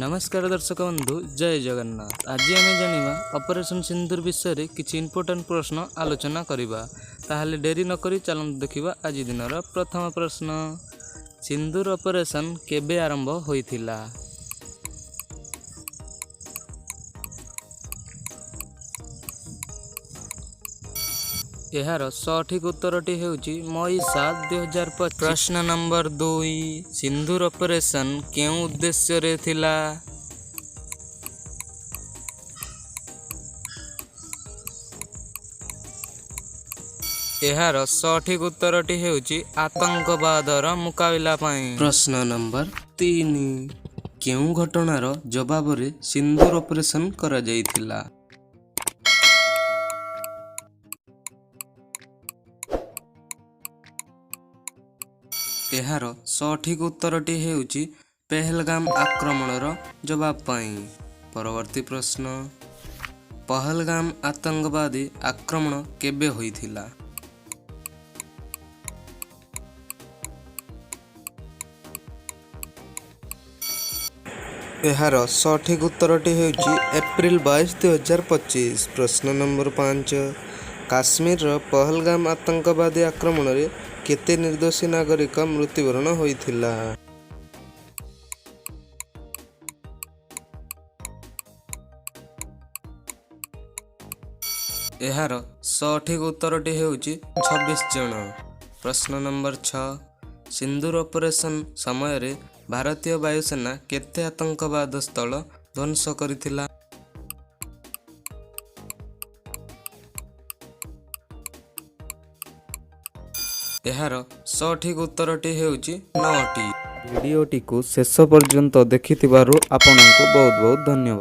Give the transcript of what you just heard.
ନମସ୍କାର ଦର୍ଶକ ବନ୍ଧୁ, ଜୟ ଜଗନ୍ନାଥ। ଆଜି ଆମେ ଜାଣିବା ଅପରେସନ୍ ସିନ୍ଦୁର ବିଷୟରେ କିଛି ଇମ୍ପୋର୍ଟାଣ୍ଟ ପ୍ରଶ୍ନ ଆଲୋଚନା କରିବା। ତାହେଲେ ଡେରି ନକରି ଚାଲନ୍ତୁ ଦେଖିବା ଆଜି ଦିନର ପ୍ରଥମ ପ୍ରଶ୍ନ। ସିନ୍ଦୁର ଅପରେସନ୍ କେବେ ଆରମ୍ଭ ହୋଇଥିଲା? ଏହାର ସଠିକ୍ ଉତ୍ତରଟି ହେଉଛି ମଇ 7, 2025। ପ୍ରଶ୍ନ ନମ୍ବର 2, ସିନ୍ଦୁର ଅପରେସନ୍ କେଉଁ ଉଦ୍ଦେଶ୍ୟରେ ଥିଲା? ଏହାର ସଠିକ୍ ଉତ୍ତରଟି ହେଉଛି ଆତଙ୍କବାଦର ମୁକାବିଲା ପାଇଁ। ପ୍ରଶ୍ନ ନମ୍ବର 3, କେଉଁ ଘଟଣାର ଜବାବରେ ସିନ୍ଦୁର ଅପରେସନ୍ କରାଯାଇଥିଲା? ଏହାର ସଠିକ୍ ଉତ୍ତରଟି ହେଉଛି ପେହଲଗାମ ଆକ୍ରମଣର ଜବାବ ପାଇଁ। ପରବର୍ତ୍ତୀ ପ୍ରଶ୍ନ, ପହଲଗାମ ଆତଙ୍କବାଦୀ ଆକ୍ରମଣ କେବେ ହୋଇଥିଲା? ଏହାର ସଠିକ୍ ଉତ୍ତରଟି ହେଉଛି ଏପ୍ରିଲ 22, 2025। ପ୍ରଶ୍ନ ନମ୍ବର 5, କାଶ୍ମୀରର ପହଲଗାମ ଆତଙ୍କବାଦୀ ଆକ୍ରମଣରେ କେତେ ନିର୍ଦ୍ଦୋଷୀ ନାଗରିକ ମୃତ୍ୟୁବରଣ ହୋଇଥିଲା? ଏହାର ସଠିକ୍ ଉତ୍ତରଟି ହେଉଛି 26 ଜଣ। ପ୍ରଶ୍ନ ନମ୍ବର 6, ସିନ୍ଦୁର ଅପରେସନ୍ ସମୟରେ ଭାରତୀୟ ବାୟୁସେନା କେତେ ଆତଙ୍କବାଦ ସ୍ଥଳ ଧ୍ୱଂସ କରିଥିଲା? ଏହାର ସଠିକ୍ ଉତ୍ତରଟି ହେଉଛି ନଅଟି। ଭିଡ଼ିଓଟିକୁ ଶେଷ ପର୍ଯ୍ୟନ୍ତ ଦେଖିଥିବାରୁ ଆପଣଙ୍କୁ ବହୁତ ବହୁତ ଧନ୍ୟବାଦ।